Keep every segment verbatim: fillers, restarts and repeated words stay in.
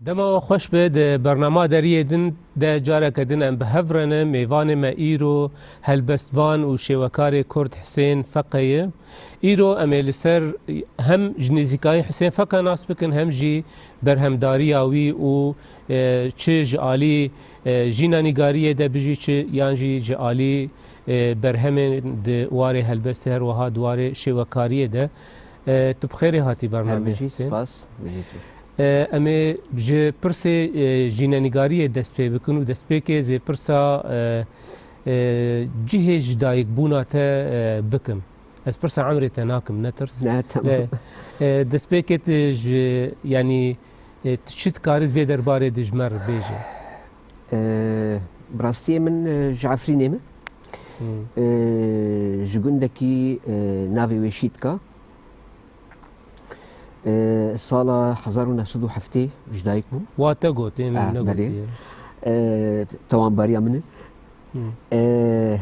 Dema we xweş be, di bernama deriyê din de careke din em bi hev re ne. Mêvanê me îro helbestvan û şêwekarê Kurd Hisên Feqe ye. Îro em ê li ser hem ji nêzîkayî Hisên Feqe nas bikin, hem jî berhemdariya wî û, e, çi ji alî, e, jînenîgariyê de bijî, çi yan jî ji alî, e, berhemên di warê helbestê, her wiha di warê şêwekariyê de. E, tu bi xêrê hatî bernameyê. Her bijî, Hisên. Spas, bijî tu. E, em ê ji pirsê, e, jînenîgariyê dest pê bikin û destpêkê zê pirsa, e, e, cihê ji dayikbûna te, e, bikim. Ez pirsa emrê te nakim, netirs. Ne, tamam. E, e, destpêkê tu ji, yanî, e, tu çi dikarî vê derbarê de ji me re bêje? E, bi rastiyê min, e, ji Efrînê me. Hmm. E, ji gundekî, e, navê wê Şîtka. E, sala hezar û neh sed û heftê ji dayik bûm. Wa te got, ê min Ah, negotiye. Belê. E, tewanbariya min e. Hmm. E,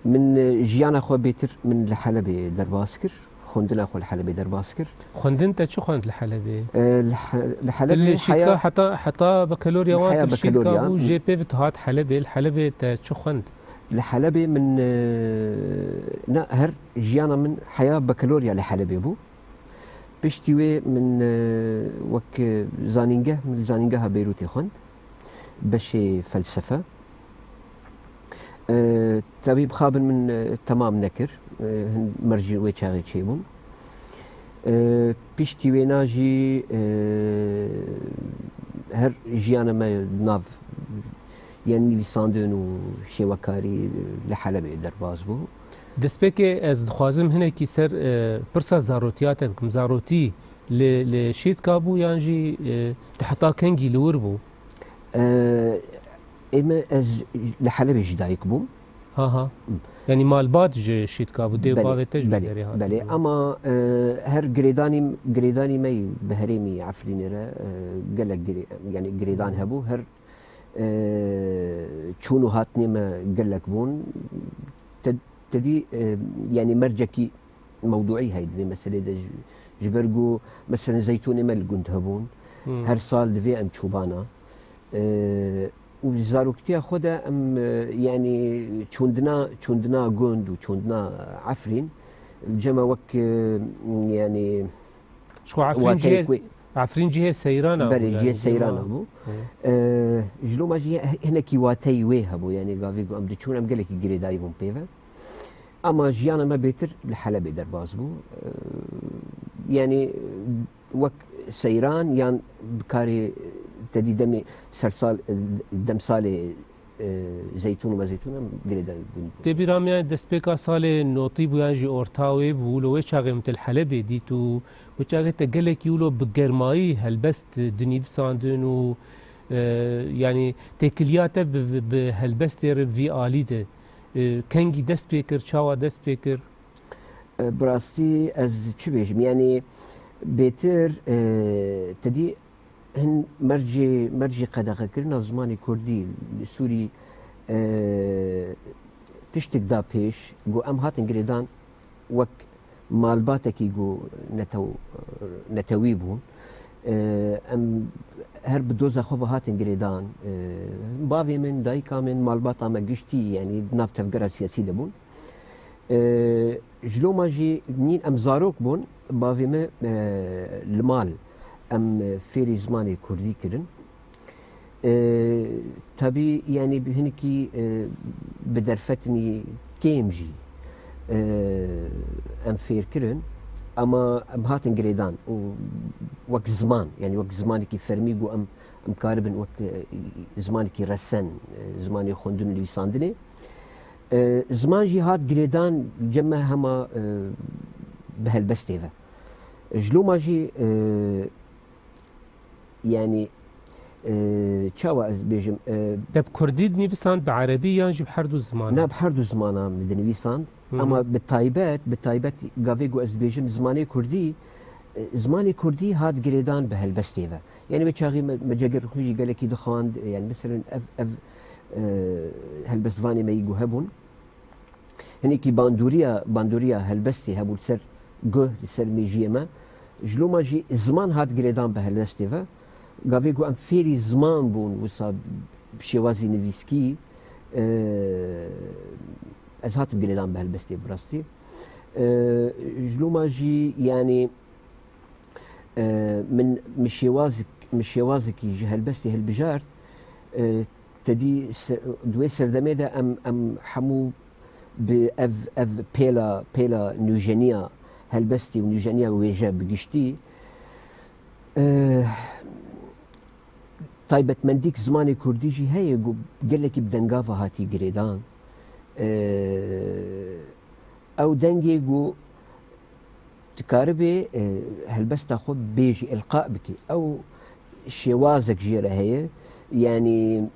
min, e, jiyana xwe bêtir min li Helebê derbas kir. Xwendina xwe li Helebê derbas kir. Xwendin te çi xwend li Helebê? E, li He-, li Helebê Li Şîtka heya heta, heta bakalorya wan Heya kir, Şîtka bakalorya. Bû, jê pê ve tu hat Helebê, li Helebê te çi xwend? Li Helebê min, e, na, her jiyana min heya bakalorya li Helebê bû. Piştî wê min, e, wek, e, zanîngeh, min li zanîngeha Beyrûtê xwend. Beşê felsefe. E, tevî mixabin min, e, temam nekir. E, hin mercî wê çaxê çêbûm. E, piştî wêna jî, e, her jiyana me nav yên nivîsandin û şêwekarî li Helebê derbas bû. Destpêkê ez dixwazim hinekî ser, e, pirsa zarotiya te bikim. Zarotî li, li Şîtka bû yan jî, e, tu heta kengî li wir bû? E, ê me ez li Helebê ji dayik bûm. Ha, ha. Hı. Yanî malbat ji Şîtka bû, dê û Belê, bavê te ji belê, derê hat? Belê. Ama, e, her girêdanî, girêdanî me yî bi herêmî Efrînê re, e, gelek girê-, yanî girêdan hebû. Her, e, çûn û hatinê me gelek bûn. Te, te dî, e, yanî mercekî mewduî heye di vê meselê de ji, ji ber ku, meselen, zeytûnê me li gund hebûn. Hmm. Her sal divê em çûbana. E, û zaroktiya xwe de em, e, yanî çûndina, çûndina gund û çûndina Efrîn, cema wek, e, yanî Ji xwe Efrîn wateyek cihê, wê. Efrîn cihê seyrana bû, Belê, yanî cihê seyrana bû. Hı. E, ji loma jî he-, hinekî wateyî wê hebû, yanî gavê ku em diçûn, em gelekî girêdayî bûn pê ve. Ama jiyana me bêtir li Helebê derbas bû. E, yanî wek seyran yan bi karê te dî demê sersal, demsalê, e, zeytûn û mezeytûn em girêdayî bûn. Tê bîra me, yanî destpêka salê notî bû yan jî orta wê bû, wilo wê çaxê min te li Helebê dît û wê çaxê te gelekî wilo bi germayî helbest dinivîsandin û, e, yanî têkiliya te bi, bi helbestê re vî alî de, e, kengî dest pê kir, çawa dest pê kir? E, bi rastî ez çi bêjim? Yanî bêtir, e, te dî hin mercê, mercê qedexekirina zimanê kurdî li Sûrî, e, tiştek da pêş, ku em hatin girêdan wek malbatekî ku netew-, netewî bûn. E, em her bi doza xwe ve hatin girêdan. E, bavê min, dayika min, malbata me giştî, yanî di nav tevgera siyasî de bûn. E, ji loma jî nîn em zarok bûn, bavê me, e, li mal em, e, fêrî zimanê kurdî kirin. E, tabî, yanî bi hinekî, e, bi derfetinî kêm jî, e, em fêr kirin, ama em hatin girêdan û wek ziman, yanî wek zimanekî fermî ku em, em karibin wek, e, zimanekî resen, e, zimanê xwendin û nivîsandinê. E, ziman jî hat girêdan cem me hema, e, bi helbestê ve. Ji loma jî, e, yanî, e, çawa ez bêjim, e, Te bi kurdî dinivîsand, bi erebî yan jî bi her du zimanan? Na, bi her du zimanan min dinivîsand. Hı hı. Ama bi taybet, bi taybet gavê ku ez dibêjim zimanê kurdî, e, zimanê kurdî hat girêdan bi helbestê ve. Yanî wê çaxî me, me cegir xwe jî gelekî dixwand, e, yanî meselen ev, ev, e, helbestvanê me yî ku hebûn. Hinekî bandoriya, bandoriya helbestê hebû li ser guh, li ser mêjiyê me. Ji loma jî ziman hat girêdan bi helbestê ve. Gavê ku em fêrî ziman bûn, wisa bi şêwazî nivîskî, e, ez hatim girêdan bi helbestê bi rastî. E, ji loma jî, yanî, e, min, min şêwazik-, min şêwazekî ji helbestê hilbijart, e, te dî se-, di wê serdemê de em, em hemû bi ev, ev pêla, pêla nûjeniya helbestê û nûjeniya wêje bi giştî, e, taybetmendîk zimanê kurdî jî heye ku gelekî bi dengava hatî girêdan. E, ew dengê ku dikaribê, e, helbesta xwe bêjî, îlqa bikî. Ew şêwazek jê re heye, yanî,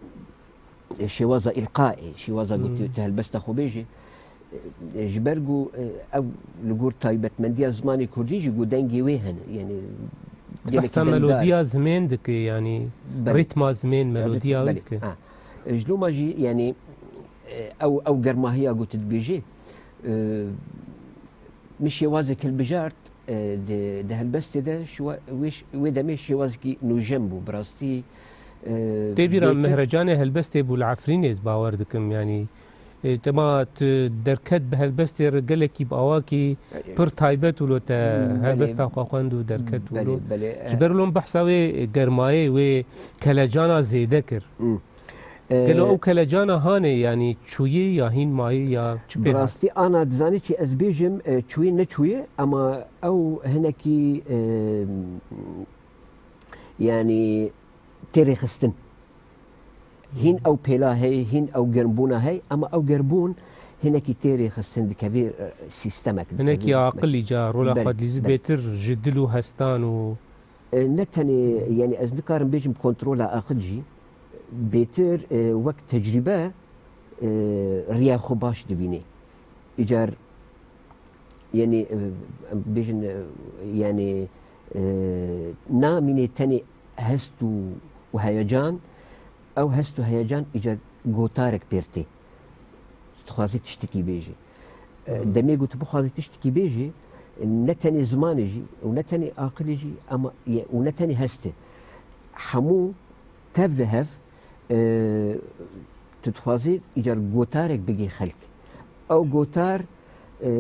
e, şêwaza îlqayê, şêwaza ku tu, Hmm. tu helbesta xwe bêjî. E, ji ber ku, e, ew li gor taybetmendiya zimanê kurdî jî ku dengê wê hene, yanî Tu gelekî behsa dengdar e. melodiya zimên dike, yanî Belê. rîtma zimên, E, melodiya wî belê. dike. Ha. E, ji loma jî, yanî, e, ew, ew germahiya ku tu dibêjî, e, min şêwazek hilbijart, e, di, di helbestê de şiwa-, wê ş-, wê demê şêwazekî nûjen bû, bi rastî, e, Tê bîra bêtir Mehrecanê helbestê bû li Efrînê, ez bawer dikim, yanî, e, dema tu derket bi helbestê re gelekî bi awakî E, pir taybet wilo te Belê. helbesta xwe xwend û derket wilo. Belê, belê, e. Ji ber wilo behsa wê germayê, wê kelecana zêde kir. Hmm. Gelo Ee, ew kelecana hanê, yanî çûyê ya hîn mayê ya çi pê Bi hat? rastî ana dizanî çi ez bêjim, e, çûyê neçûyê, ama ew hinekî, e, yanî tê rêxistin. Hîn Hmm. ew pêla hey, hîn ew germbûna hey, ama ew germbûn hinekî tê rêxistin dikevê, e, sîstemek, dikevê Hinekî ritmek. aqil îca rola Belê, xwe dilîzî belê. bêtir ji dil û hestan û E, ne tenê, yanî ez nikarim bêjim kontrola aqil jî, bêtir, e, wek tecrîbe, e, riya xwe baş dibînê. Îcar, yanî, e, em bêjin, e, yanî, e, namînê tenê hest û, û heyecan, ew hest û heyecan îcar gotarek pêr tê. Dixwazî tiştekî bêjî. E, Hmm. demê ku tu bixwazî tiştekî bêjî, ne tenê zimanê jî û ne tenê aqilê jî, ama ye-, û ne tenê hestê. Hemû tev bi hev, e, tu dixwazî îcar gotarek bigî xelk. Ew gotar, e,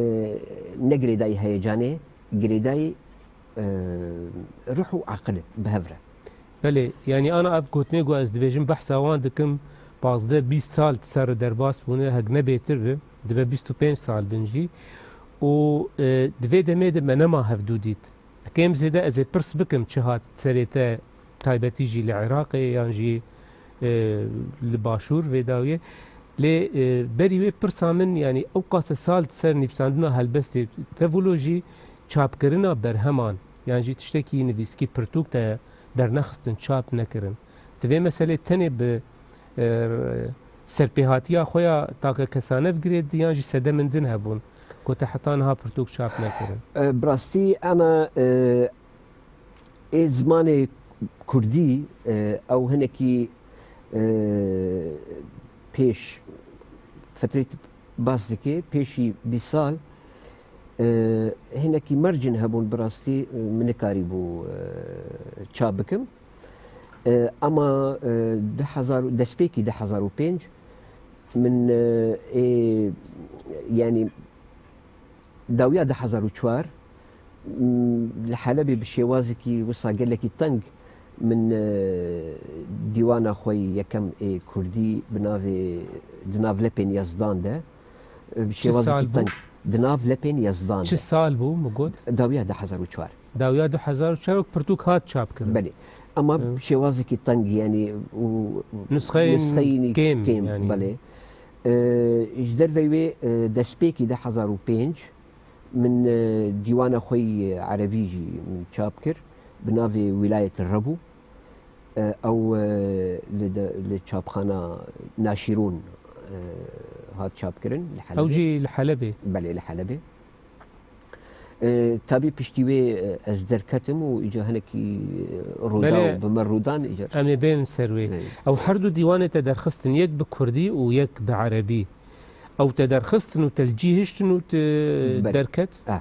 ne girêdayî heyecanê, girêdayî, e, ruh û aqil e bi hev re. Belê, yanî ana ev gotinê ku ez dibêjim, behsa wan dikim, pazdeh bîst sal di ser re derbas bûne, hek ne bêtir bi, dibe bîst û pênc sal bin jî. Û, e, di vê demê de me nema hevdû dît. Kêm zêde ez ê pirs bikim çi hat serê te, taybetî jî li Iraqê yan jî, e, li Başûr vê dawiyê. Lê, e, berî wê pirsa min, yanî ew qase sal di ser nivîsandina helbestê te vilo jî çapkirina berheman yan jî tiştekî nivîskî pirtûk te dernexistin, çap nekirin. Di vê meselê tenê bi, e, serpêhatiya xwe ya takekesane ve girêdî yan jî sedemin din hebûn ku te heta niha pirtûk çap nekirin? E, bi rastî ana, e, ê zimanê kurdî, e, ew hinekî, e, pêş fetrê bas dike, pêşî bîst sal, e, hinekî mercin hebûn, bi rastî, e, min nikarîbû, e, çap bikim. E, ama, e, du hezar, destpêkî du hezar û pênc min, e, ê, yanî dawiya du hezar û çar, m, li Helebê bi şêwazekî wisa gelekî teng min, e, dîwana xwe yê yekem ê kurdî bi navê Di Nav Lepên Yezdan de, e, bi Çi sal şêwazekî bû? teng, Di Nav Lepên Yezdan Çi de. sal bû, mi got? Dawiya du hezar û çar. Dawiya du hezar û çar wek pirtûk hat çap kirin. Belê. Ama Hı. şêwazekî teng, yanî û Nusxeyên nusxeyên kêm, kêm, yanî. belê. E, ji derveyê wê, e, destpêkî du hezar û pênc min, e, dîwana xwe yî erebî jî min çap kir, bi navê Wîlayet Rebû. E, ew, e, li de, li çapxana Naşîrûn, e, hat çapkirin li Ew Helebê. jî li Helebê? Belê, li Helebê. E, tabî piştî wê, e, ez derketim û îca hinekî, e, rûdaw Belê. bi me rûdan îca. Em ê bên ser wê. Belê. Ew her du dîwanê te derxistin, yek bi kurdî û yek bi erebî. Ew te derxistin û te li cî hiştin û te Belê. derket? Ah.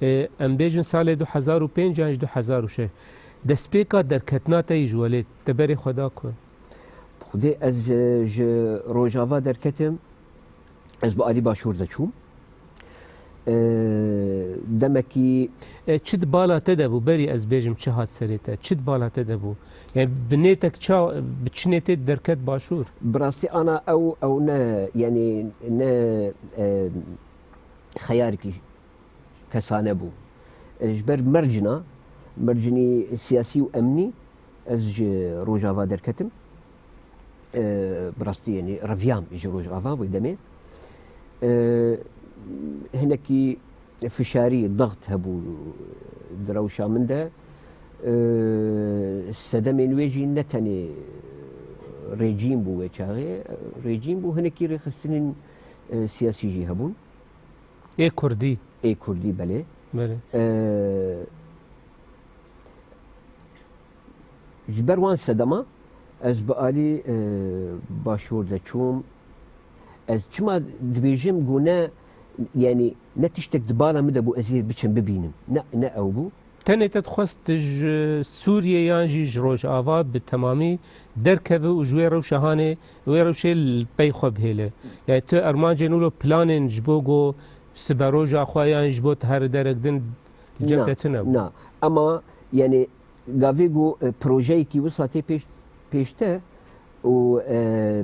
E, em bêjin salê du hezar û pênc yan ji du hezar û şeş. Destpêka derketina te yî ji welêt, te berê xwe da ku? Xwedê ez, e, ji Rojava derketim, ez bi alî Başûr de çûm. E, demekî E, çi di bala te de bû? Berî ez bêjim çi hat serê te. Çi di bala te de bû? Yani bi nêtek ça, bi çi nêtê derket Başûr? Bi rastî ana ew, ew ne, yani ne, e, xeyarekî kesane bû. E, ji ber mercina, mercinî siyasî û emnî, ez ji Rojava derketim. E, bi rastî, yani, reviyam ji Rojava wê demê. E, hinekî fişarî, daxt hebû di rewşa min de. E, sedemên wê jî ne tenê rejîm bû wê çaxê. Rejîm bû, hinekî rêxistinên, e, siyasî jî hebûn. Ê Kurdî. Ê Kurdî, belê. Belê. E, ji ber wan sedema ez bi alî, e, Başûr de çûm. Ez çima dibêjim ku ne, yani ne tiştek di bala min de bû ez ê biçim bibînim. Ne, ne ew bû. Tenê te dixwest tu ji Sûriyê yan jî ji Rojava bi temamî derkeve û ji wê rewşa hanê, wê rewşê li pey xwe bihêle. Yani tu armancên wilo planên ji bo ku siberoja xwe yan ji bo tu here derek din li cem Na, te tune bû? Na. Ema, yani, gavê ku, e, projeyekî wisa tê pêş, pêşte û, e,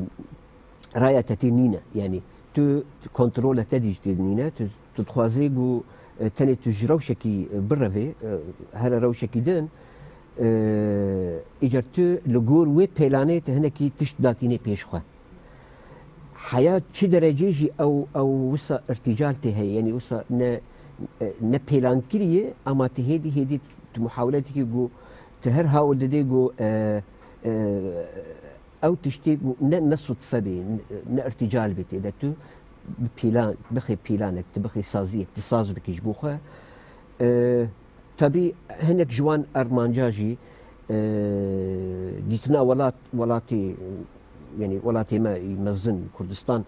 raya te tê nîne. Yani, tu, tu kontrola te dî jî tê nîne. Tu, tu dixwazê ku, e, tenê tu ji rewşekî, e, birevê, e, here rewşekî din, e, îcar tu li gor wê pêlanê tu hinekî tişt datînê pêş xwe. Heya çi derecê jî ew, ew wisa irtîcal tê heye, yanî wisa ne, ne pêlankirî ye, ama tu hêdî, hêdî tu muhaweletekî ku tu her hawl didê ku, e, e, ew tiştê ku ne, ne sudfe bê, ne, ne irtîcal bê tê de, tu bi pîlan, bixê pîlanek, tu bixê saziyek, tu saz bikî ji bo xwe. E, Tabî hinek ji wan armanca jî, e, dîtina welat, welatê, yanî welatê me yî mezin Kurdistan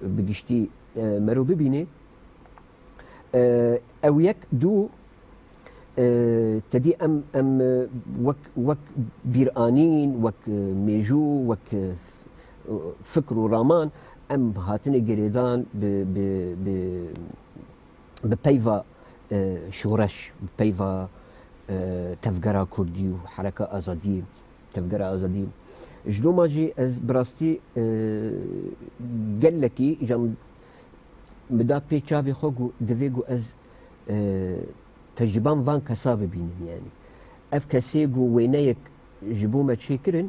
bi giştî, e, mero bibînê. E, ew yek, du, e, tedî em, em, e, wek, wek bîranîn, wek, e, mêjû, wek, e, fikr û raman em hatine girêdan bi, bi, bi, bi peyva, e, şoreş, bi peyva, e, tevgera kurdî û hereka azadiyê, tevgera azadiyê. Ji doma jî ez bi rastî, e, gelekî, îja min da pê çavê xwe ku divê ku ez, e, tecrîban van kesa bibînim, yanî. Ev kesê ku wêneyek ji bo me çêkirin,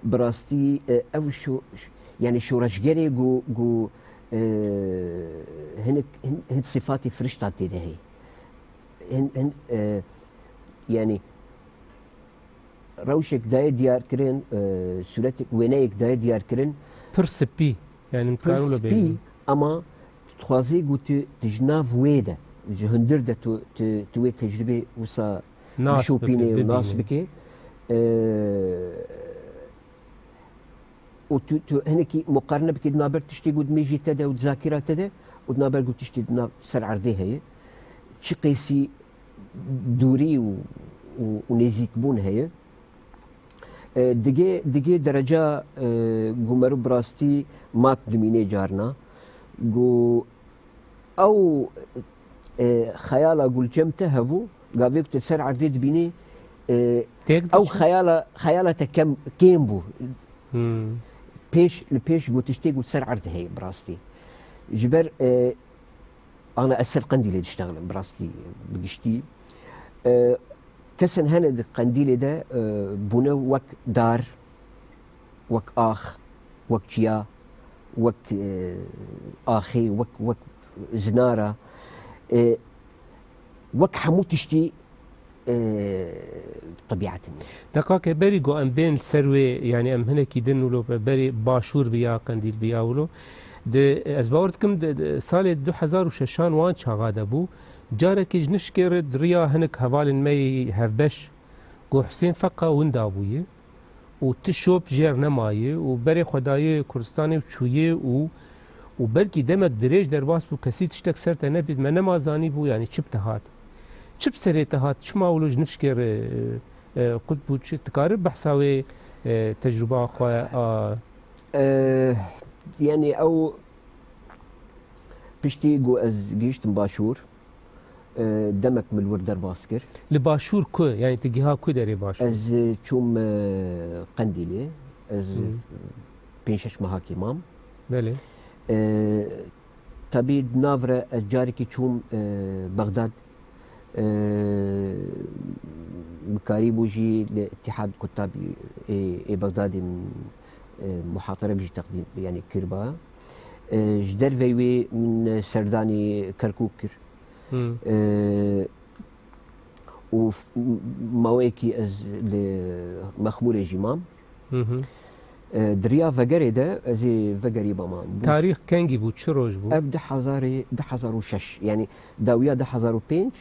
bi rastî, e, ew şo-, ş-, yani şoreşgerê ku, ku, e, hinek, hin, hin sifatê firiştan tê de heye. Hin, hin, e, yani rewşek daye diyarkirin, e, sûretek, wêneyek daye diyarkirin. Pir spî, yani pir spî, ama tu dixwazî ku tu, tu ji nav wê de, ji hundir de tu, tu, tu wê tecrübê wisa Nas bişopînê bike, û nas bibîne. Bike. Ee, û tu, tu hinekî muqarene bikî di navber tiştê ku di mêjê te de û di zakira te de û di navber ku tiştê di nav ser erdê heye. Çi qêsî dûrî û, û, û nêzîkbûn heye. E, digê, digê dereca, e, ku meriv bi rastî mat dimînê carna. Ku ew, e, xeyala ku li cem te hebû, gavê ku tu li ser erdê dibînî, e, Têk ew diçe? Xeyala, xeyala te kem, kêm bû. Hmm. Pêş, li pêş ku tiştê ku li ser erdê heye bi rastî. Ji ber, e, Ana ez ser Qendîlê diştexilim, bi rastî, bi giştî. E, kesên hene di Qendîlê de, e, bûne wek dar, wek ax, wek çiya, wek, e, axê, wek, wek zinara, e, wek hemû tiştî e, tebîetê min. Deqakê berî ku em bên li ser wê, yanî em hinekî din wilo berî Başûr bi ya Qendîl bi ya wilo. Di, ez bawer dikim di, di salê du hezar û şeşan wan çaxa de bû. Carekê ji nişkê re di riya hinek hevalên me yî hevbeş ku Husên Feqa winda bûye. û ti şop jêr nemaye û berê xwe daye Kurdistanê û çûye û, û belkî demek dirêj derbas bû, kesî tiştek ser te nebît, me nema zanîbû, yanî çi bi te hat. Çi bi serê te hat? Çima wilo ji nifşkê re, e, e, qut bû? Çi, tu karî behsa wê, e, tecrûba xwe a? E, yanî ew piştî ku ez gihiştim Başûr, e, demek min li wir derbas kir. Li Başûr ku? Yanî tu giha ku derê Başûr? Ez, e, çûm, e, Qendîlê. Ez, e, Hmm. pênc şeş mehakî mam. Belê. E, Tabî di nav re ez carekî çûm, e, Bexdad. E, min karîbû jî li Îtîhad Kutab ê, ê Bexdadê min, e, muhatirebî jî teqdîm, yanî kiriba. E, ji derveyî wê min serdanî Kerkûk kir. Hmm. E, û f-, m-, maweyekî ez li Mexmûrê jî mam. Hı hı. E, di riya vegerê de ez ê vegerî bama. Bû Tarîx kengî bû, çi roj bû? Ev du hezarê, du hezar û şeş, yanî dawiya du hezar û pênc.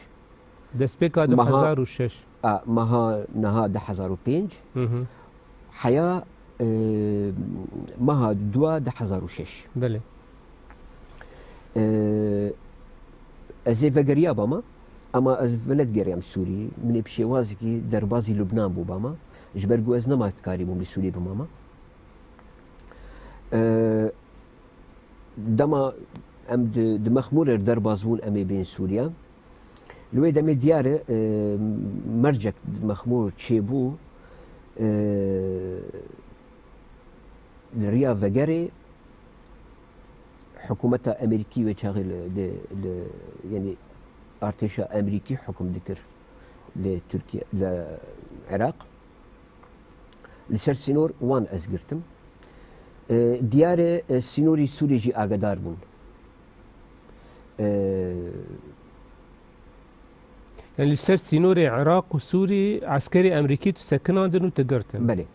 Destpêka Meha du hezar û şeş. A, meha niha du hezar û pênc. Hı hı. Heya, e, meha dua du hezar û şeş. Belê. E, ez ê vegeriya bama, ama ez venedigeriyam Sûrî. Min ê bi şêwazekî derbazî Lubnan bû bama. Ji ber ku ez nema dikarîbûm li Sûrî bimama. E, dema em di, di Mexmûrê derbaz bûn, em ê bên Sûriya. Li wê demê diyar e, e, mercek di Mexmûr çêbû, e, li riya vegerê hikûmeta Amerîkî wê çaxê li, li, li, yanî artêşa Amerîkî hikûm dikir li Tirkiye, li Iraq. Li ser sînor wan ez girtim. E, diyar e, e, sînorî Sûrî jî agedar bûn. E, Yani li ser sînorê Iraq û Sûrî eskerê Amerîkî tu sekinandin û tu girtin? Belê.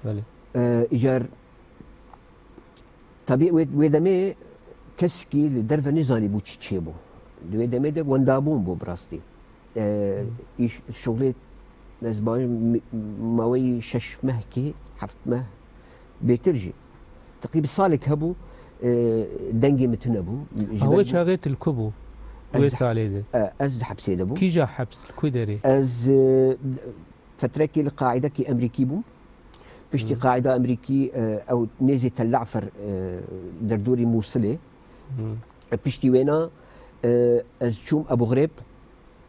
Belê. E, îcar Tabî wê, wê demê kesekî li derve nizanîbû çi çêbû. Di wê demê de wendabûn bû bi rastî. E, Hmm. îş, şuxlê ez baş mi-, maweyî şeş mehkî, heft meh, bêtir jî. Teqrîbî salek hebû, e, dengê min tune bû. Ji Ha, ber wê ku çaxê tu li ku bû? Ez Wê di, salê de? e, ez di hepsê de bûm. Kîja heps, li ku derê? Ez, e, fetrekî li qaîdekî Amerîkî bûm. Piştî Hmm. qaîda Amerîkî, e, ew nêzî Tel Afer, e, derdorî Mûsilê. Hmm. E, piştî wêna, e, ez çûm Ebu Xirêb,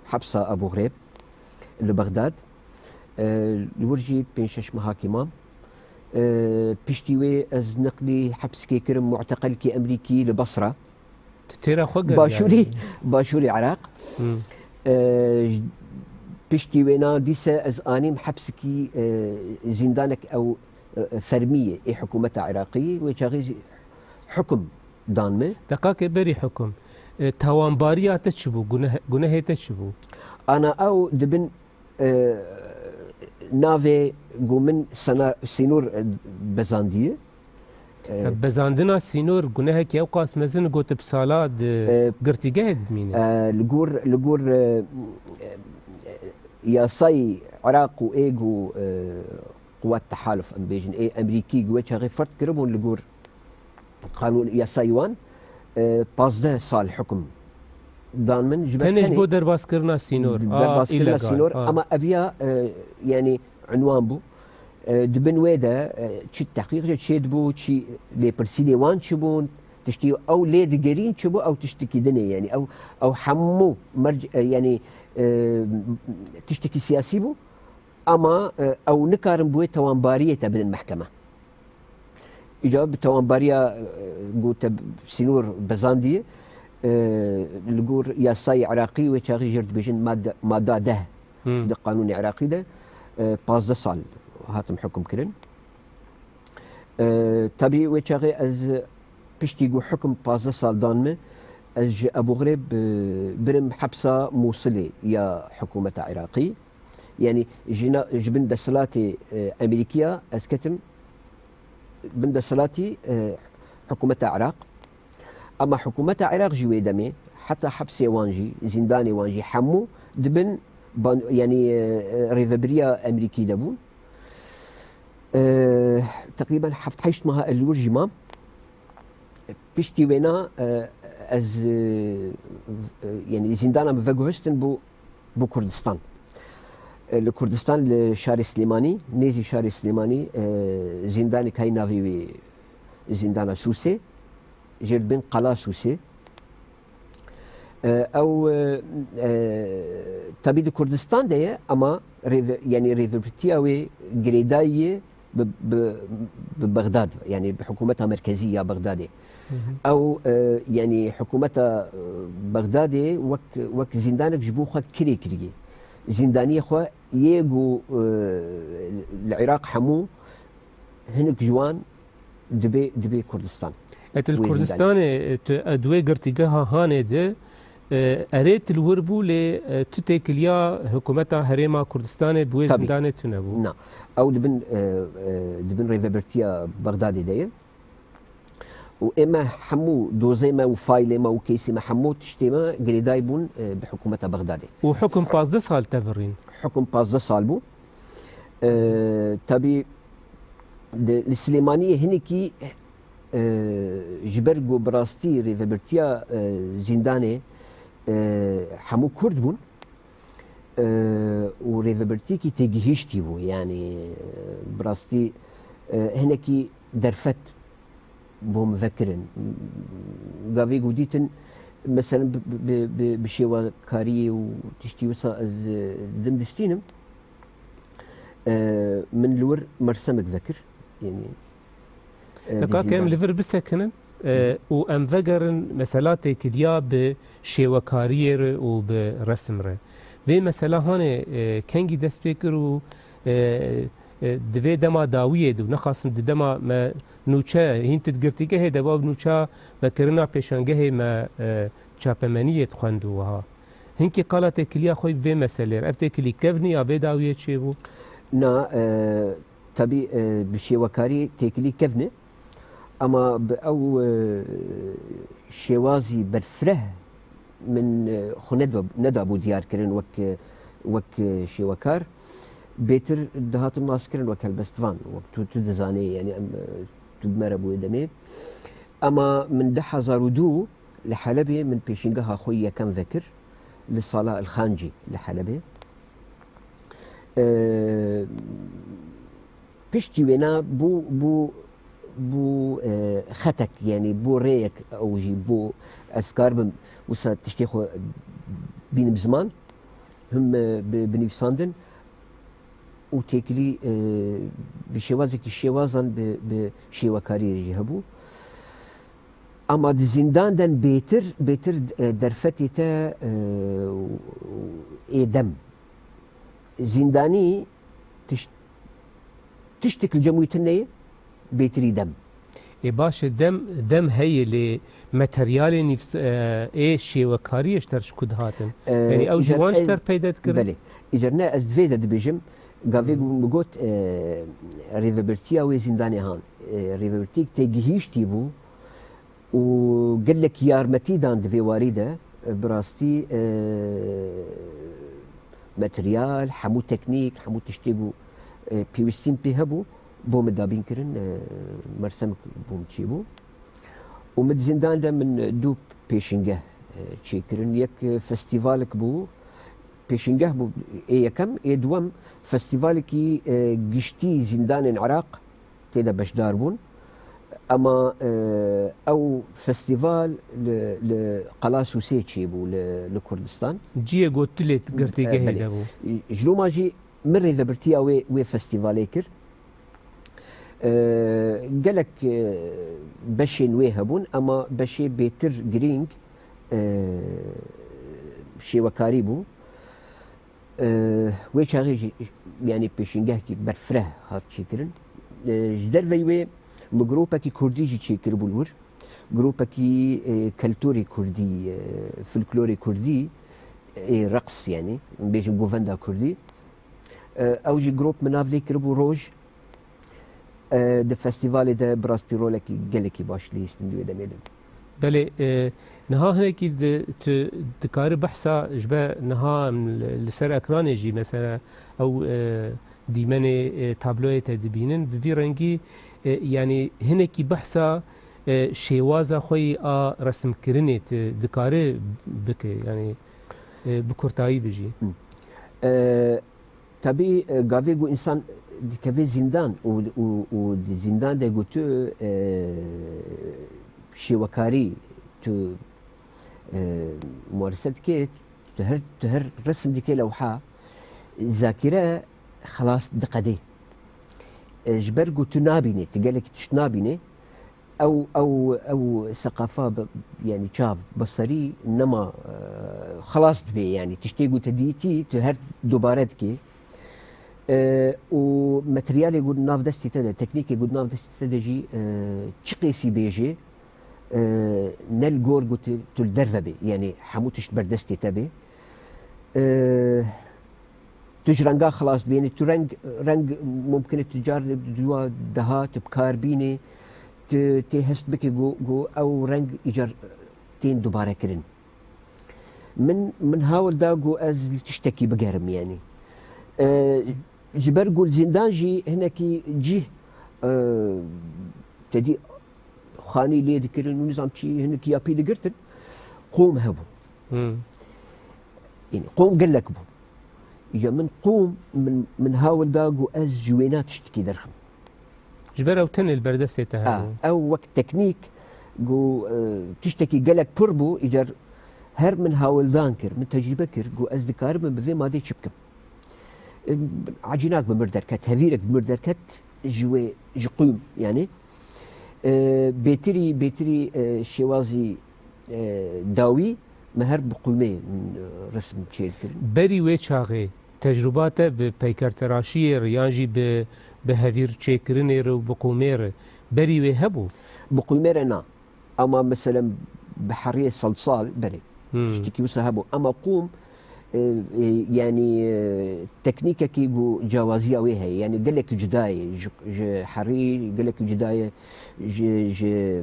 hepsa Ebu Xirêb li Bexdad. E, li wir jî pênc şeş mehakî mam. E, piştî wê ez neqlî hepsikê kirim muteqelkî Amerîkî li Basra. Tu têra xwe geriyaye. Başûrî, başûrî Iraq. Hmm. E, j-, piştî wêna dîse ez anîm hepsikî, e, zîndanek ew, e, fermî ye ê hikûmeta Iraqî. Wê çaxê jî hukm dan me. Deqakê berî hukm. E, tawanbariya te çi bû? Guneh-, gunehê te çi bû? Ana ew dibin, e, navê ku min sena-, sînor, e, bezandiye. E, Bezandina sînor gunehekî ew qas mezin got bi sala di E, girtîgehê dimîne. E, li gor, li gor, e, e, yasayî Iraq û ê ku, e, quwet tehaluf, em bêjin, ê Amerîkî ku wê çaxê ferd kiribûn li gor qanûn yasayî wan, e, pazdeh sal hukm dan min. Ji ber Tenê ji tenê bo derbaskirina sînor, a, derbas kirina îlegal, sînor, a. Ama eviya, e, yanî unwan bû. E, di bin wê de, e, çi tehqîq çêdibû, çi lêpirsînê wan çi bûn, tiştî ew lê digerîn çi bû, ew tiştekî din e, yanî ew, ew hemû merc-, e, yanî, e, tiştekî siyasî bû. Ama, e, ew nikarin bi wê tawanbariyê te bidin mehkeme. Îca bi tawanbariya, e, ku te sînor bezandiye, e, li gor yasayê Iraqî wê çaxî jê re dibêjin madde, madda deh Hmm. di qanûnê Iraqî de, e, pazdeh sal hatim hukm kirin. E, tabî wê çaxê ez piştî ku hukm pazdeh sal dan min, ez ji Ebu Xirêb, e, birim hepsa Mûsilê ya hikûmeta Iraqî. Yanî ji na-, ji bin desthilatê, e, Amerîkiya ez ketim bin desthilatî, e, hikûmeta Iraq. Ama hikûmeta Iraq jî wê demê heta hepsê wan jî, zîndanê wan jî hemû di bin ban-, yanî, e, e, rêvebiriya Amerîkî de bûn. E, teqrîben heft heşt meha ez li wir jî mam. Piştî wêna, e, ez, e, e, yanî zîndana min veguhestin bû bo Kurdistan. E, li Kurdistan, li şarê Silêmanî, nêzî şarê Silêmanî, e, zîndanek hay navê wî zîndana Sûsê, jê dibên Qala Sûsê. E, ew, e, e, tabî di Kurdistan de ye, ama rêve-, yanî rêvebirtiya wê girêdayî ye bi, bi, bi Bexdad, yanî bi hikûmeta merkezî ya Bexdadê. Hı hı. Ew, e, yanî hikûmeta, e, Bexdadê wek, wek zîndanek ji bo xwe kirê kiriye. Zîndaniyê xwe yê ku, e, li Iraq hemû hinek ji wan dibê, dibê Kurdistan. E, tu li Wê zîndanê. Kurdistanê, e, tu, e, di wê girtîgeha Hanê de, e, erê tu li wir bû, lê, e, tu têkiliya hikûmeta Herêma Kurdistanê bi wê Tabii. zîndanê tune bû. Na. Ew dibin, e, e, dibin rêvebirtiya Bexdadê de ye. Û ê me hemû dozê me û faylê me û keysê me, hemû tiştê me girêdayî bûn, e, bi hikûmeta Bexdadê. Û hikûm pazdeh sal tevirîn. Hikûm pazdeh sal bû. E, tabî di, li Silêmaniyê hinekî, e, ji ber ku bi rastî rêvebirtiya, e, zîndanê, e, hemû Kurd bûn, e, û rêvebirtiyekî têgihîştî bû. Yanî, e, bi rastî, e, hinekî derfet bo min vekirin. Gavê ku dîtin, meselen, bi, bi, bi, bi şêwekariyê û tiştî wisa ez, e, dim distînim, e, min li wir mersemek vekir. Yanî, e, Deka di ke em zîndan- li vir bisekinin, e, û em vegerin mesela têkiliya bi şêwekariyê re û bi resim re. Vê mesela hanê, e, kengî dest pê kir û, e, e, di vê dema dawiyê de û nexasim di dema me nûçe, hîn tu di girtîgehê de, ew nûça vekirina pêşangehê me, e, çapemeniyê dixwend û wiha. Hinkî qala têkiliya xwe bi vê meselê re. Ev têkilî kevn e ya vê dawiyê çêbû? Na, e, tabî, e, bi şêwekarî têkilî kevn e. Ama bi ew, e, şêwazî berfireh min, e, xwe neda-, nedabû diyarkirin wek, e, wek, e, şêwekar. Bêtir dihatim naskirin wek helbestvan, wek tu, tu dizanî, yanî em, e, tu bi me re bûyê demê. Ama min du hezar û du li Helebê min pêşîngeha xwe yekem vekir, li sala El Xancî li Helebê. E, Piştî wêna bû, bû, bû, e, xetek, yanî bû rêyek ew jî bû ez karibim wisa tiştê xwe bînim ziman, him, e, bi, binivîsandin û têkilî, e, bi şêwazekî şêwazan bi, bi şêwekariyê jî hebû. Ama di zîndan den bêtir, bêtir, e, derfetê te, e, ê dem. Zîndanî tişt-, tiştek li cem wî tune ye, bêtirî dem. Ê baş e, dem, dem heye lê materyalê nîvs-, e, ê şêwekariyê ji te re ji ku dihatin? E, Yanî ew ji îcar wan ji ez, te re peyde dikirin? Belê. Îcar ne ez di vê de dibêjim, gavê Hmm. min got, e, rêvebirtiya wê zîndanê han. E, rêvebirtiyek têgihîştî bû, û gelek yarmetî dan di vê warî de, e, bi rastî, e, materyal, hemû teknîk, hemû tiştê ku, e, pêwîstî min pê hebû, bo min dabîn kirin, e, mersemek bo min çêbû. Û min di zîndan de min du pêşîngeh, e, çêkirin. Yek, e, festîvalek bû, pêşîngeh bû, ê yekem, ê duwem festîvalekî, e, giştî zîndanên Iraq tê de beşdar bûn. Ema, e, ew festîval li, li Qala Sûsê çêbû li, li Kurdistan. Ciyê ku tu lê girtîgehê E, belê. de bû. Ji loma jî min rêvebirtiya wê, wê festîvalê kir. E, gelek, e, beşên wê hebûn, ema beşê bêtir girîng, e, şêwekarî bû. E, wê çaxê jî, yanî pêşîngehekî berfireh hat çêkirin. E, ji derveyî wê min gropekî kurdî jî çêkiribû li wir. Gropekî, e, keltûrê kurdî, e, folklorê kurdî, e, reqs yanî, bêjin govenda kurdî. E, ew jî grop min nav lê kiribû Roj. E, di festîvalê de bi rastî rolekî gelekî baş lihîstin di wê demê de. Belê, e, niha hinekî di, tu dikarî behsa ji be niha em li, li ser ekranê jî mesela ew, e, dîmenê, e, tabloyê te dibînin. Bi vî rengî, e, yanî hinekî behsa, e, şêwaza xwe yî a resimkirinê tu dikarî bike, yanî, e, bi kurtayî bijî. Hı. E, tabî, e, gavê ku însan dikeve zîndan û, û, û di zîndan de ku tu, e, şêwekarî, tu, e, mumarese dike, tu her, tu her resim dike lewha, zakîre xelas diqedê. E, ji ber ku tu nabînî, tu gelekî tişt nabînî, ew, ew, ew seqafa bi, yanî çav, beserî nema, e, xelas dibe, yanî tiştê ku te dîtî, tu her dubare dikî. E, û materyalê ku di nav destê te de, teknîkê ku di nav destê te de jî, e, çi qêsî bêjê, e, ne li gor ku tu, tu li derve bê, yanî hemû tişt ber destê te bê. E, Tu ji renga xilas dibînî. Tu reng, reng mumkin e tu car duwa deha tu bi kar bînî, tu tê hest bike ku, ku ew reng îcar tên dubare kirin. Min, min hawil da ku ez li tiştekî bigerim, yanî. E, ji ber ku li zîndan jî hinekî cih, e, te dî xanî lê dikirin û nizam çi, hinekî yapî digirtin, qûm hebû. Hmm. Yanî qûm gelek bû. Ya min qûm, min, min hawil da ku ez ji wêna tiştekî derxim. Ji ber ew tenê li ber destê te Ha, hebû. Ew wek teknîk ku, e, tiştekî gelek pir bû, îcar her min hawildan kir, min tecrîbe kir ku ez dikaribim bi vê madê çi bikim. E, Ecînak bi mir derket, hevîrek bi mir derket ji wê, ji qûm, yanî. E, bêtirî, bêtirî, e, şêwazî, e, dawî, me her bi qûmê, e, resim çêdikirin. Berî wê çaxê tecrûba te bi peykerteraşiyê re yan jî bi, bi hevîr çêkirinê re û bi qûmê re berî wê hebû? Bi qûmê re na. Ama meselem bi heriyê salsal berê. Hmm. Tiştekî wisa hebû. Ama qûm, e, e, yanî, e, teknîkekî ku cawaziya wê heye. Yanî gelek cuda ye. Ji, ji herî gelek cuda ye. Ji, ji,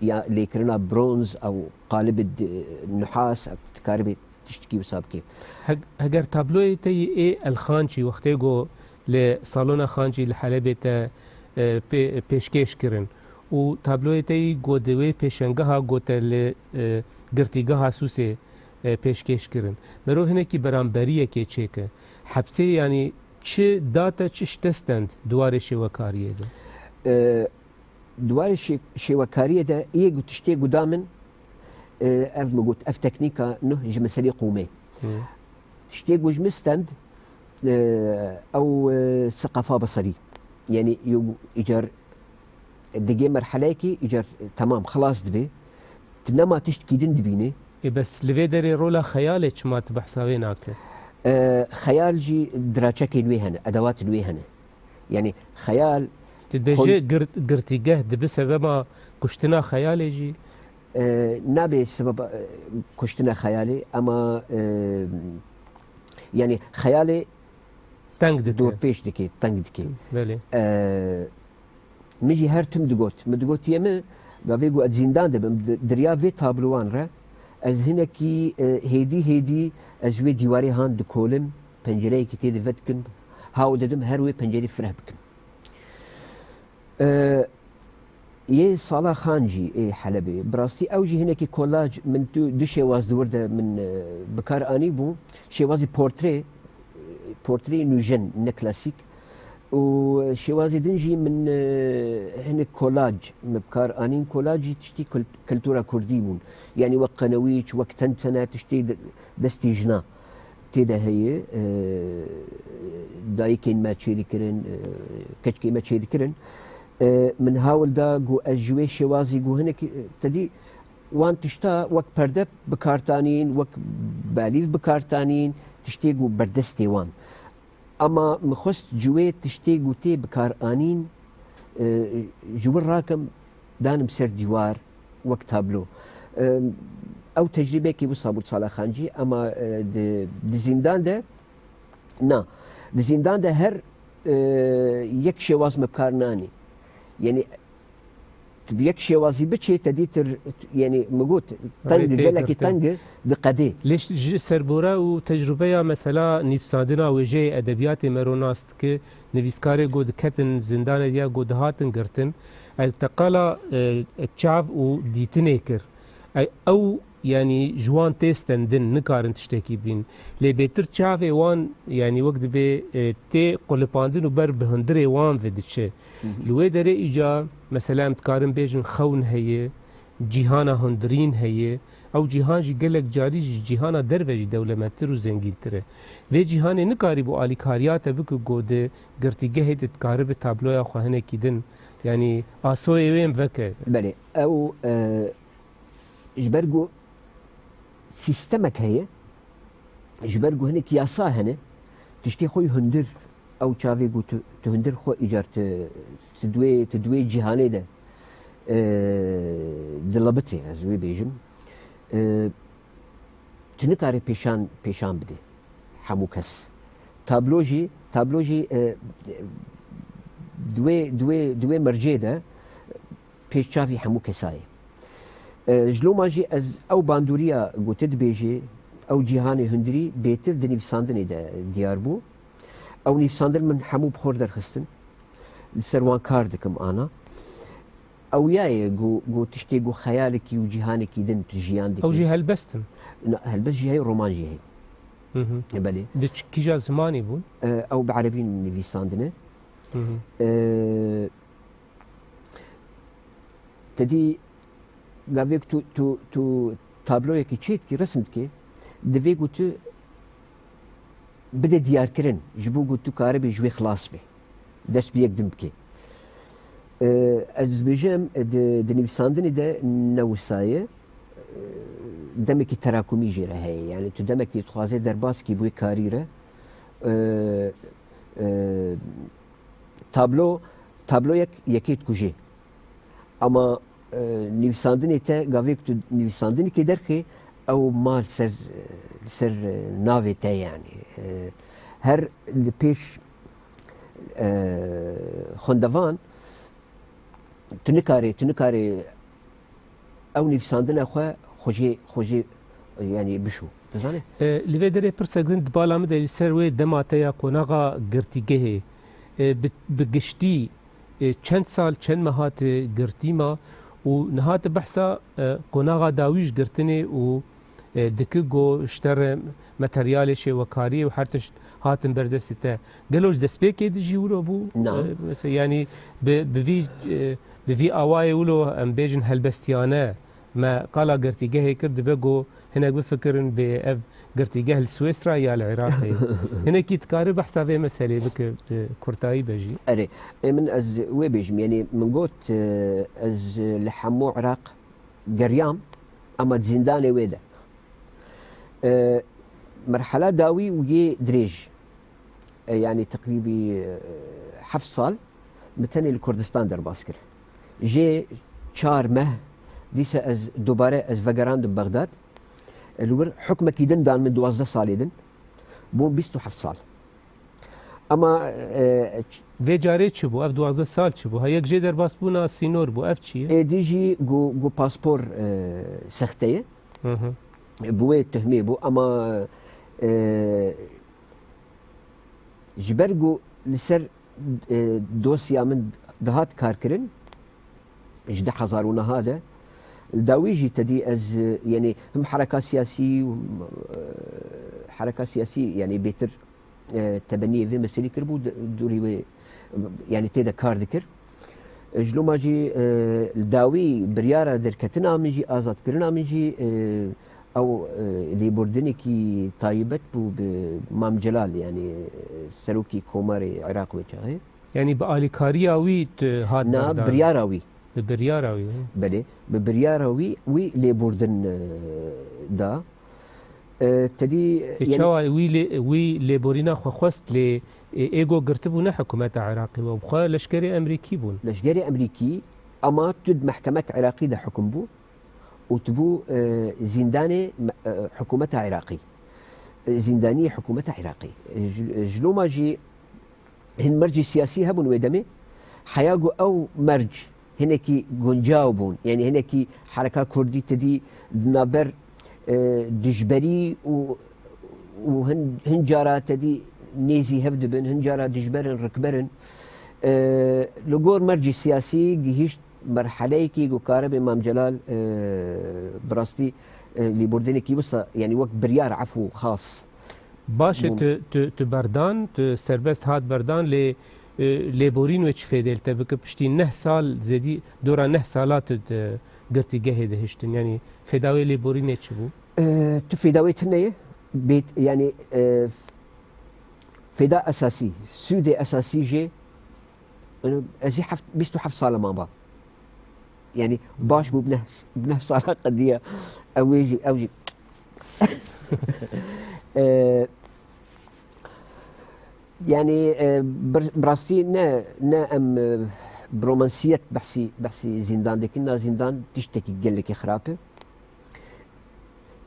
ya lêkirina bronz ew qalibê di-, nuhas, ew dikaribê tiştekî wisa bikê. Heg-, heger tabloyê te yî ê El Xancî wextê ku li salona Xancî li Helebê te, e, pê-, pêşkêş kirin û tabloyê te yî ku di wê pêşengeha ku te li, e, girtîgeha Sûsê, e, pêşkêş kirin. Mero hinekî beramberiyekê çêke. Hepsê yanî çi da te, çi ji te stend di warê şêwekariyê de? E, Di warê şê-, şêwekariyê de yê ku tiştê ku da min, e, ev min got, ev teknîka nuh ji meselê qûmê. Hı. Tiştê ku ji min stend, e, ew, e, seqafa beserî. Yanî yew îcar digê merheleyekî, îcar, e, temam, xilas dibe. Tu nema tiştkî din dibînî. Ê, bes li vê derê rola xeyalê çima tu behsa wê nake? E, xeyal jî diraçekên wê hene, edewatên wê hene. Yanî xeyal Tu dibêjî xol- girt-, girtîgeh dibe sebeba kuştina xeyalê jî? E, nabe sebeba, e, kuştina xeyalê, ama, e, yanî xeyalê Teng dike. Dorpêç dike, teng dike. Belê. E, min jî her tim digot. Min digotiye min, gavê ku ez zîndan de bim, di-, di riya vê tablowan re, ez hinekî, e, hêdî hêdî ez wê dîwarê han dikolim, pencereyekî tê de vedikim, hawl didim her wê pencerê fireh bikim. E, yê Sala Xan jî ê Helebê, bi rastî ew jî hinekî kolaj min tu, du şêwaz di wir de min, e, bi kar anîbû. Şêwazî portre, e, portreyê nûjen, ne klasîk. Û şêwazê din jî min, e, hinek kolaj min bi kar anîn. Kolaj jî tiştî kul-, kultura kurdî bûn. Yanî wek qenewîç, wek tentene, tiştê de-, destê jina tê de heye, e, dayikên me çêdikirin, e, keçikê me çêdikirin. E, min hawil da ku ez ji wê şêwazî ku hinek, e, te dî wan tişta wek perde bi kar tanîn, wek balîv bi kar tanîn, tiştê ku berdestê wan. Ama min xwest ji wê tiştê ku tê bi kar anîn, e, ji wir rakim, danim ser dîwar wek tablo. E, ew tecrîbekî wisa bû Sala Xancî, ama, e, di, di zîndan de, na, di zîndan de her, e, yek şêwaz me bi kar nanî. Yanî, tu bi yek şêwazî biçê, te dîtir, yanî, min got, teng, gelekî teng diqedê. Lê ji serbora û tecrûbeya mesela nivîsandina wêjeyê edebiyatê me ro nas dike, nivîskarê ku diketin zîndanê ya ku dihatin girtin, ew teqala, e, çav û dîtinê kir. Ew, ew yanî ji wan tê stendin, nikarin tiştekî bîn. Lê bêtir çavê wan, yanî wek dibê, e, tê qulipandin û ber bi hundirê wan ve diçe. Li wê derê îca, mesela, em dikarin bêjin xewn heye, cîhana hundirîn heye. Ew cîhan jî gelek carî ji cîhana derve jî dewlemendtir û zengîntir e. Vê cîhanê nikarîbû alîkariya te bike ku di girtîgehê de dikaribe tabloya xwe hinekî din, yanî asoyê wê em veke. Belê, ew, e, ji ber ku sîstemek heye, ji ber ku hinek yasa hene, tiştê xwe yî hundir, ew çavê ku tu, tu hundir xwe îcar tu, tu duê, tu duê cîhanê de, e, dilebitê, ez wê bêjim. E, tu nikarê pêşan, pêşan bidê hemû kes. Tablo jî, tablo jî, e, di wê, di wê, di wê mercê de pêş çavî hemû kesayê. E, ji loma jî ez ew bandoriya ku tu dibêjî, ew cîhanê hundirî bêtir di nivîsandinê de diyar bû. Ew nivîsandin min hemû bi xwe derxistin. Li ser wan kar dikim ana. Ew ya ye ku, ku tiştê ku xeyalekî û cîhanekî din tu jiyan dikî. Ew jî helbest in? Na, helbest jî heye, roman jî heye. Hı hı. Belê. Bi ç-, kîja zimanî bûn? E, ew bi erebî nivîsandine. Hı hı. E, Te dî gavê ku tu, tu, tu tabloyekî çêdikî, resim dikî, divê ku tu bide diyarkirin, ji bo ku tu karibî ji wê xilas bî. Dest bi yek din bikî. Ee, ez dibêjim, di, di nivîsandinê de ne wisa ye. Ee, demekî terakumî jê re heye. Yani tu demekî dixwazê derbas kî bi wê karî re. Ee, e, tablo, tabloyek yekê dikujê. Ama, e, nivîsandinê te, gavê ku tu nivîsandinekê derxê, ew ma li ser, li ser, e, navê te yani. E, her li pêş, e, xwendevan tu nikarê, tu nikarê ew nivîsandina xwe xwe jê, xwe jê, yanî bişo. Dizanî? E, li vê derê pirsek din di bala min de li ser wê dema te ya qonaxa girtîgehê, e, bi, bi giştî, e, çend sal, çend meha tu girtî ma û niha tu behsa, e, qonaxa dawî ji girtinê û e, diki ku ji te re materyalê şêwekariyê û her tişt hatin ber destê te. Gelo ji destpêkê de jî wilo bû? Na. E, mesela, yanî bi, bi vî, e, bi vî awayê wilo, em bêjin, helbestiyane me qala girtîgehê kir, dibe ku hinek bifikirin bê ev girtîgeh li Swêsra ya li Iraqê. Hinekî dikare behsa vê meselê bike, bi kurtayî be jî? Erê, ê min ez wê bêjim, yanî min got, e, ez li hemû Iraq geriyam, ama di zîndanê wê de. E, merhala dawî û yê dirêj, e, yanî teqrîbî, e, heft sal min tenê li Kurdistan derbas kir. Jê çar meh, dîsa ez dubare ez vegerandim Bexdad. E, li wir hukmekî din dan min duwazdeh salê din. Bûn bîst û heft sal. Ama, e, ç- Vê carê çi bû? Ev duwazdeh sal çi bû? Ha, yek jê derbasbûna sînor bû. Ev çi ye? Êdî jî ku, ku paspor, e, sexte ye. Hı hı. Bi wê tuhmê bû. Ama, e, ji ber ku li ser, e, dosya min dihat karkirin, ji du hezar û neh de, li dawî jî te dî ez, e, yanî him hereka siyasî û, e, hereka siyasî, yanî bêtir e, tebeniyê vê meselî kiribû, d-, dûrî wê, yanî tê de kar dikir. E, ji loma jî, e, li dawî biryara derketina min jî, azadkirina min jî, e, ew, e, lêbordinekî taybet bû bi Mam Celal, yanî, e, serokî Komarê Iraq wê çaxê. Yanî bi alîkariya wî tu hat berdan? Na, biryara wî. Bi biryara wî, he? Belê, bi biryara wî, wî lêbordin, e, da. E, te dî, Ê, yanî çawa wî lê-, wî lêborîna xwe xwest, lê, e, ê go girtibû ne hikûmeta Iraqî we, bi xwe leşkerê Emerîkî bûn. Leşkerê Emerîkî, ama tu di mehkemek Iraqî de hukm bû û tu bû, e, zîndanê me-, e, hikûmeta Iraqî. E, zîndaniyê hikûmeta Iraqî. E, ji, ji loma jî hin mercê siyasî hebûn wê demê. Heya ku ew merc hinekî guncaw bûn. Yanî hinekî hereka kurdî te dî di navber, e, dijberî û, û hin, hin cara te dî nêzî hev dibin, hin cara dijber in, rikber in. E, li gor mercê siyasî gihîşt merheleyekî ku karibê Mam Celal, e, bi rastî e, lêborînekî wisa, yanî wek biryar efû xas. Baş e, Bûn. tu, tu, tu berdan, tu serbest hat berdan, lê, e, lêborîn wê çi fêdê li te bike? Piştî neh sal, zêdî dora neh sala tu di girtîgehê de hiştin. Yanî fêda wê lêborînê çi bû? E, tu fêda wê tune ye. Bêt, yanî, e, fêda esasî, sûdê esasî jê, e, ez ê heft, bîst û heft sala mamba. Yanî baş bû, bi neh, bi neh sala qediya. Ew ê jî, ew jî. E, yanî, e, bir, bi rastî ne, ne em, e, bi romansiyet behsî, behsî zîndan dikin. Na zîndan tiştekî gelekî xirab e.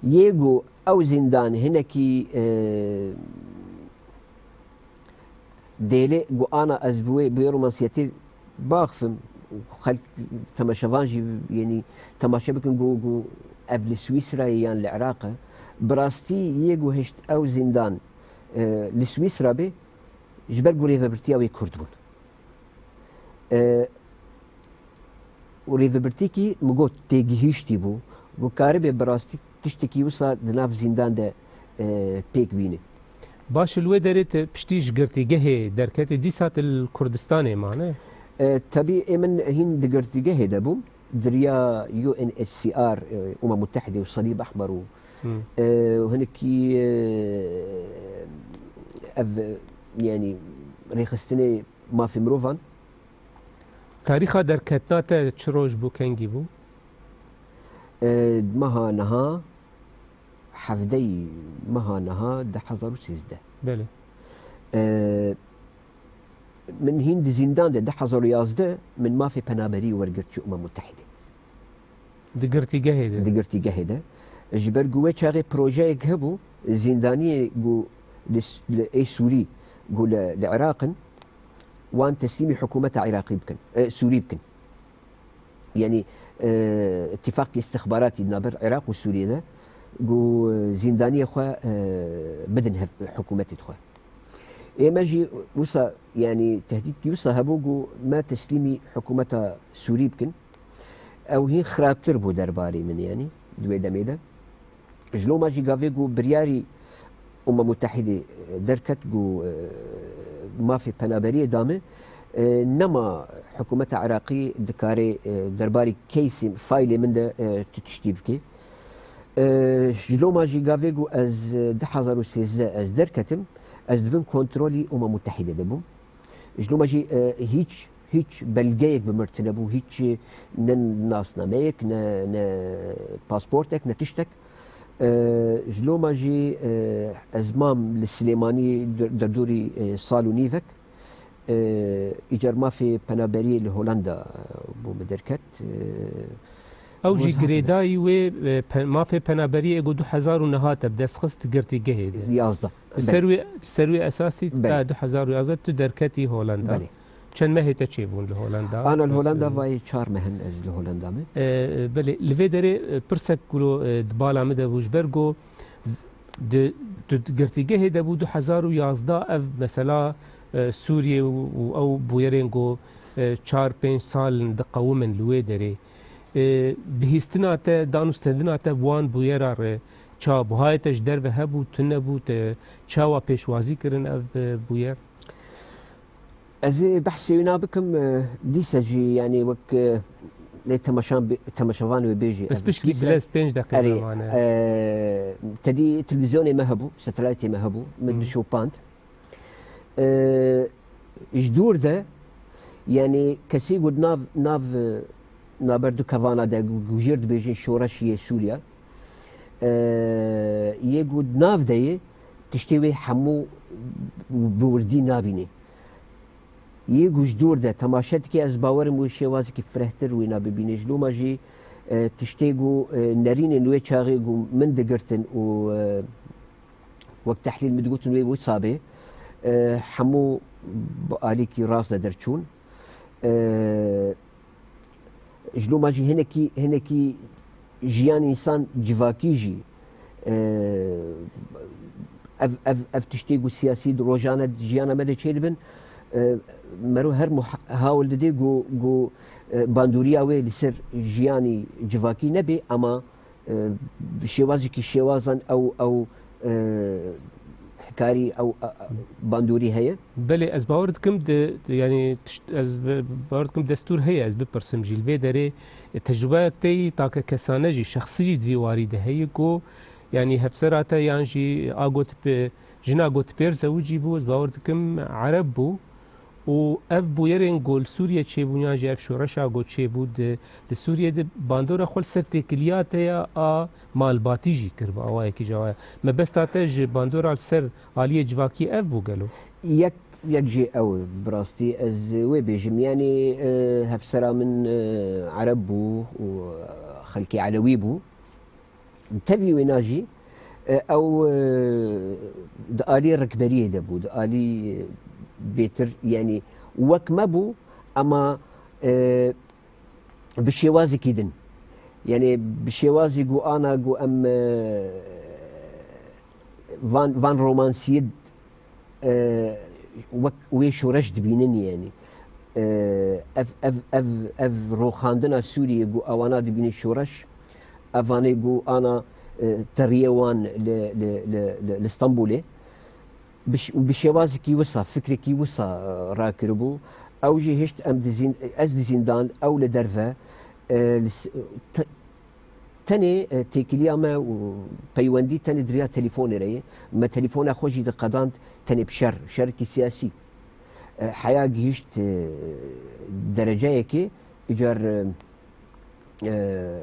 Yê ku ew zîndan hinekî, e, dêlê ku ana ez bi wê, bi wê romansiyetê baxifim, xelk, temaşevan jî, yanî temaşe bikin ku, ku ev li Swîsrayê yan li Iraq e. Bi rastî yê ku hişt ew zîndan, e, li Swîsra bê, ji ber ku rêvebirtiya wê Kurd bûn. E, û rêvebirtîkî min got têgihîştî bû, ku karibê bi rastî tiştekî wisa di nav zîndan de, e, pêk bîne. Baş e, li wê derê tu piştî ji girtîgehê derketî, dîsa tu li Kurdistanê mane? E, tebî ê min hîn di girtîgehê de bûm. Di riya U N H C R, e, Umem Mutehide û Salîb Ehmer û, Hmm. e, hinekî, e, ev, e, yanî rêxistinê mafê mirovan. Tarîxa derketina te çi roj bû, kengî bû? E, meha niha, hevdeyî meha niha du hezar û sêzdeh. Belê. E, min hîn di zîndan de du hezar û yazdeh min mafê penaberî wergirt ji Umem Mutehide. Di girtîgehê de. Di girtîgehê de. Ji ber ku wê çaxê projeyek hebû, zîndaniyê ku li, li ê Sûrî ku li, li Iraq in, wan teslîmî hikûmeta Iraqî bikin, e, Sûrî bikin. Yanî, e, îtîfaqkî istixbaratî di navber Iraq û Sûriyê de ku, e, zîndaniyê xwe, e, bidin hev, hikûmetê xwe. Ê me jî wisa, yanî tehdîdkî wisa hebû ku me teslîmî hikûmeta Sûrî bikin. Ew hîn xirabtir bû derbarê min, yanî di wê demê de. Ji loma jî gavê ku biryarî Umem Mutehidê derket ku, e, mafê penaberiyê da min, e, nema hikûmeta Iraqî dikare, e, derbarî keysê, faylê min de, e, tu tiştî bike. E, ji loma jî gavê ku ez, e, du hezar û sêzdeh ez derketim, ez di bin kontrolî Umem Mutehidê de bûm. Ji loma jî, e, hîç, hîç belgeyek bi min re tune bû, hîç, e, ne nasnameyek, ne, ne pasportek, ne tiştek. E, ji loma jî, e, ez mam li Silêmanî der-, derdorî, e, sal û nîvek. E, îcar mafê penaberiyê li Holanda, e, bû min derket. E, Ew jî wezafê de. Girêdayî wê, e, pe-, mafê penaberiyê ê ku du hezar û neh te bi dest xist girtîgehê de. Yazdeh. Li ser wê, li ser wê esasî Belê. ta du hezar û yazdeh tu derketî Holanda. Belê. Çend mehê te çêbûn li Holanda? Ana li Holanda Nasıl? Vayê çar meh in ez li Holanda me. E, belê, li vê derê, e, pirsek ku, e, di bala min de bû, ji ber ku di, di, di girtîgehê de bû du hezar û yazdeh, ev mesela, e, Sûriyê û, û ew bûyerên ku, e, çar pênc sal in diqewimin li wê derê. E, bihîstina te, danûstendina te bi wan bûyera re çawa bû? Hayê te ji derve hebû, tune bû, te çawa pêşwazî kirin ev, e, bûyer? Ez ê behsê wî nabikim, e, dîsa jî, yanî wek, e, lê temaşan bê-, temaşevan wê bêjî. Bes Ez pişkî Swîsra- bilez pênc deqîqe Erê, mane. e, tedî televîzyonê me hebû, satelaytê me hebû, min Hı. dişopand. E, ji dûr de, yanî kesî ku di nav, nav, e, naber du kevana de gu-, gujêr dibêjin şoreşiyê Sûriya, e, yê ku di nav de ye, tiştê wê hemû bi wirdî nabînî. Yê ku ji dûr de temaşe dike, ez bawerim wê şêwazekî firehtir wê nabibîne. Ji loma jî, e, tiştê ku, e, nerînên wê çaxê ku min digirtin û, e, wek tehlîl min digotin wê wisa bê, e, hemû bi alîkî rast de derçûn. E, Ji loma jî hinekî, hinekî jiyan însan civakî jî, e, ev, ev, ev tiştê ku siyasî di rojane jiyana me de çêdibin, e, mero her muha-, hawil dide ku, ku, e, bandoriya wê li ser jiyanî civakî nebe, ama e, bi şêwazekî şêwazan ew, ew, e, hikarî, ew, e, e, bandorî heye? Belê, ez bawer dikim di, di, yanî tişt, ez bi-, bawer dikim destûr heye, ez bipirsim jî. Li vê derê, e, tecrûbeya te yî take kesane jî, şexsî jî di vî warî de heye ku, yanî hevsera te yan jî a got bi, jina got pêr zewicî bû, ez bawer dikim Ereb bû. Û ev bûyerên ku li Sûriyê çêbûn yan jî ev şoreşa ku çêbû di, li Sûriyê de bandora xwe li ser têkiliya te ya a malbatî jî kir bi awayekî ji awaya. Mebesta te ji bandora li ser aliyê civakî ev bû gelo? Yek, yek jê ew e, bi rastî ez wê bêjim. Yanî, e, hevsera min, e, Ereb bû û xelkê Elewî bû. Tevî wêna jî, e, ew, e, di alî rikberiyê de bû, di alî, e, bêtir, yanî wek me bû, ema, e, bi şêwazekî din. Yanî bi şêwazî ku ana ku em, e, van, van romansiyê e, wek wê şoreş dibînin, yanî, e, ev, ev, ev, ev roxandina Sûriyê ku ewana dibînin şoreş, evanê ku ana, e, teriyê wan li, li, li, li, li Stenbolê, bi ş-, bi şêwazekî wisa, fikrekî wisa, e, rakiribû. Ew jî hişt em di zîn-, ez di zîndan, ew li derve, e, li s-, te-, Tenê, e, têkiliya me û peywendî tenê di riya telefonê re ye. Me telefona xwe jî diqedand tenê bi şer, şerekî siyasî. E, heya gihişt, e, dereceyekê, îcar, e, e,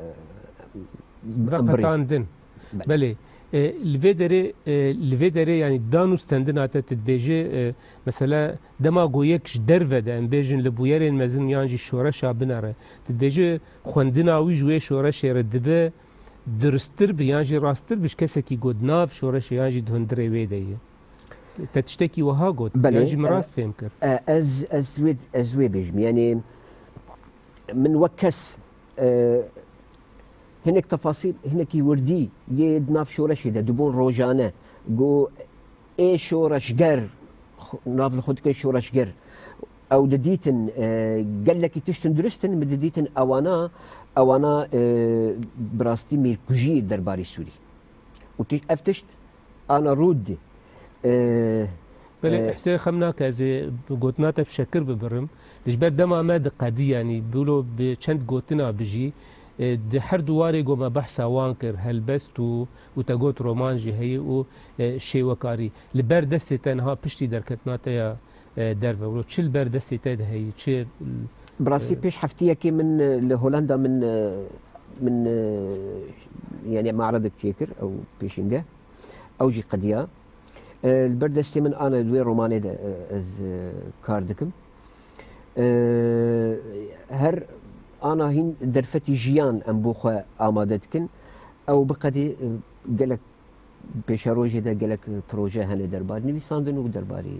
Veqetandin. Belê. Belê. E, li vê derê, e, li vê derê, yanî dan û stendina te, tu dibêjî, e, mesela, dema ku yek ji derve de, em bêjin li bûyerên mezin yan jî şoreşa binere, tu dibêjî xwendina wî ji wê şoreşê re dibe durusttir bi yan jî rasttir bi ji kesekî ku di nav şoreşê yan jî di hundirê wê de ye. Te tiştekî wiha got, Belê, yan jî min e, rast fêm kir? E, ez, ez wê, ez wê bêjim. Yanî min wek kes, e, hinek tefasîl, hinekî wirdî yê di nav şoreşê de dibûn rojane, ku ê şoreşger, xu-, nav li xwe dike şoreşger. Ew didîtin, e, gelekî tiştin durist in, min didîtin ewana, ewana, e, bi rastî mêrkujî derbarê Sûrî. Û ti-, ev tişt ana rû didî. E, Belê, e, Husê xem nake, ez ê gotina te bi şekir bibirim. Li ji ber dema me diqedî, yanî bilo bi çend gotina bijî, e, di her du warê ku me behsa wan kir, helbest û, û te got roman jî heye û, e, şêwekarî. Li ber destê te niha piştî derketina te ya, e, derve, wilo çi li ber destê te de heye, çi, Bi rastî e, pêş heftiyekê min, e, li Holanda min, e, min, e, yanî maredek çêkir, ew pêşînge, ew jî qediya. E, li ber destê min ana di wê romanê de, e, ez, e, kar dikim. E, her ana hîn derfetî jiyan em bo xwe amade dikin. Ew biqedî, e, gelek pêşerojê de gelek proje hene derbarî nivîsandin û derbarî, e,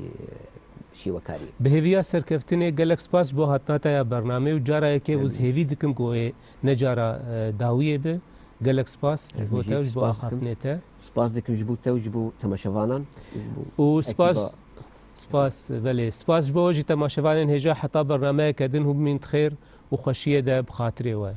şêwekariyê. Bi hêviya serkeftinê, gelek spas ji bo hatina te ya bernameyê û cara yekê Ez û hêvî dikim ku ê ne cara, e, dawiyê be. Gelek spas ji Ez bo jî te û ji bo spas dikim. axaftinê te. Spas dikim ji bo te û ji bo temaşevanan, ji bo Û spas, ekiba. spas, belê, spas ji bo we jî temaşevanên hêja heta bernameyeke din hûn bimîn xêr û xweşiyê de bi xatirê we.